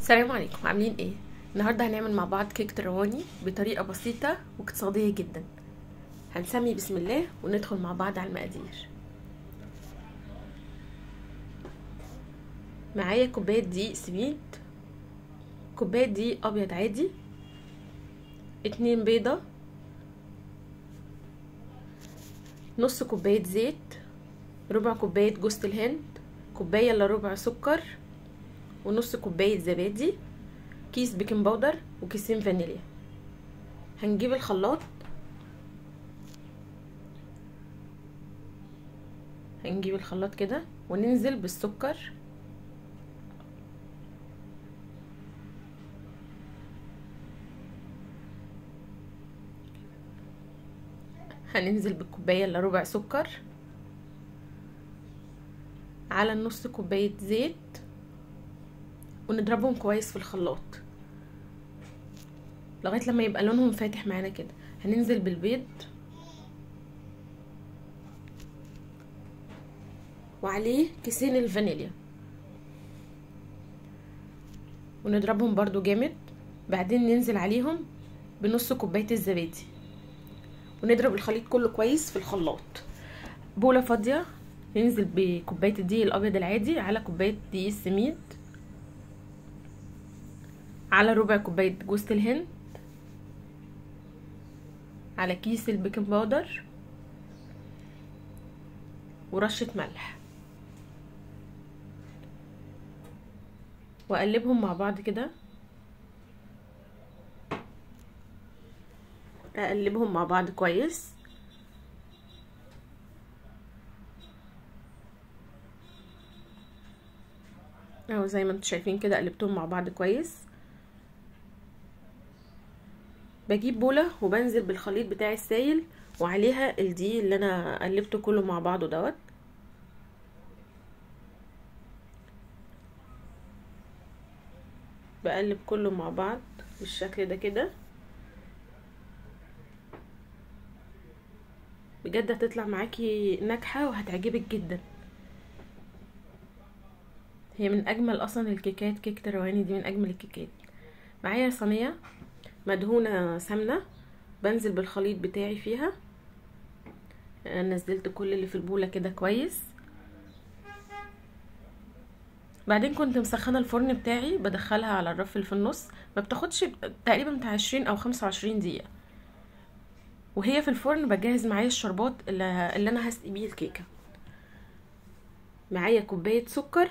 السلام عليكم، عاملين ايه؟ النهارده هنعمل مع بعض كيكة الرواني بطريقة بسيطة واقتصادية جدا. هنسمي بسم الله وندخل مع بعض على المقادير. معايا كوباية دقيق سميد، كوباية دقيق ابيض عادي، 2 بيضة، نص كوباية زيت، ربع كوباية جوز الهند، كوباية الا ربع سكر، ونص كوباية زبادي، كيس baking powder، وكيسين فانيليا. هنجيب الخلاط، هنجيب الخلاط كده وننزل بالسكر، هننزل بالكوبايه الا ربع سكر، على النص كوباية زيت، ونضربهم كويس في الخلاط لغاية لما يبقى لونهم فاتح معانا كده. هننزل بالبيض وعليه كيسين الفانيليا ونضربهم برضو جامد. بعدين ننزل عليهم بنص كوباية الزبادي ونضرب الخليط كله كويس في الخلاط. بوله فاضية ننزل بكوبايه الدقيق الابيض العادي على كوباية دقيق السميد، على ربع كوباية جوز الهند، على كيس ال baking powder، ورشه ملح، واقلبهم مع بعض كده. اقلبهم مع بعض كويس. اهو زي ما انتم شايفين كده قلبتهم مع بعض كويس. بجيب بوله وبنزل بالخليط بتاعي السايل وعليها الدقيق اللي انا قلبته كله مع بعضه دوت. بقلب كله مع بعض بالشكل ده كده. بجد هتطلع معاكي ناجحة وهتعجبك جدا. هي من اجمل اصلا الكيكات، كيكة الرواني دي من اجمل الكيكات. معايا صينية مدهونه سمنه، بنزل بالخليط بتاعي فيها. انا نزلت كل اللي في البوله كده كويس. بعدين كنت مسخنه الفرن بتاعي، بدخلها على الرف اللي في النص. ما بتاخدش تقريبا بتاع 20 او 25 دقيقة. وهي في الفرن بجهز معايا الشربات اللي انا هسقي بيه الكيكه. معايا كوباية سكر،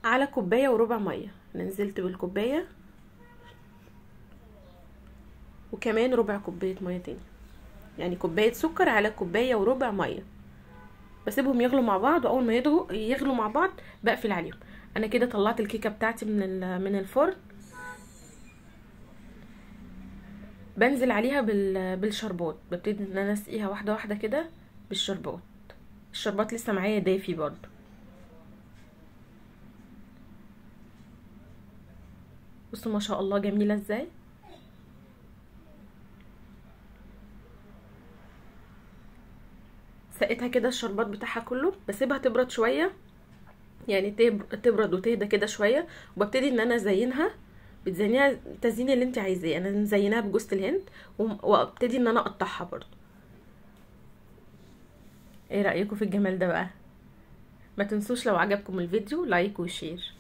على كوباية وربع مية. نزلت بالكوبايه وكمان ربع كوباية مية تاني، يعني كوباية سكر على كوباية وربع مية. بسيبهم يغلوا مع بعض، واول ما يغلوا مع بعض بقفل عليهم. انا كده طلعت الكيكه بتاعتي من الفرن. بنزل عليها بالشربات، ببتدي ان انا اسقيها واحدة واحدة كده بالشربات. الشربات لسه معايا دافي برضو. بصوا ما شاء الله جميلة ازاي. سقيتها كده الشربات بتاعها كله. بسيبها تبرد شوية، يعني تبرد وتهدى كده شوية، وببتدي ان انا ازينها. بتزينيها التزيين اللي انت عايزاه. انا مزيناها بجوز الهند، وابتدي ان انا اقطعها برضو. ايه رايكم في الجمال ده بقى؟ ما تنسوش لو عجبكم الفيديو like و share.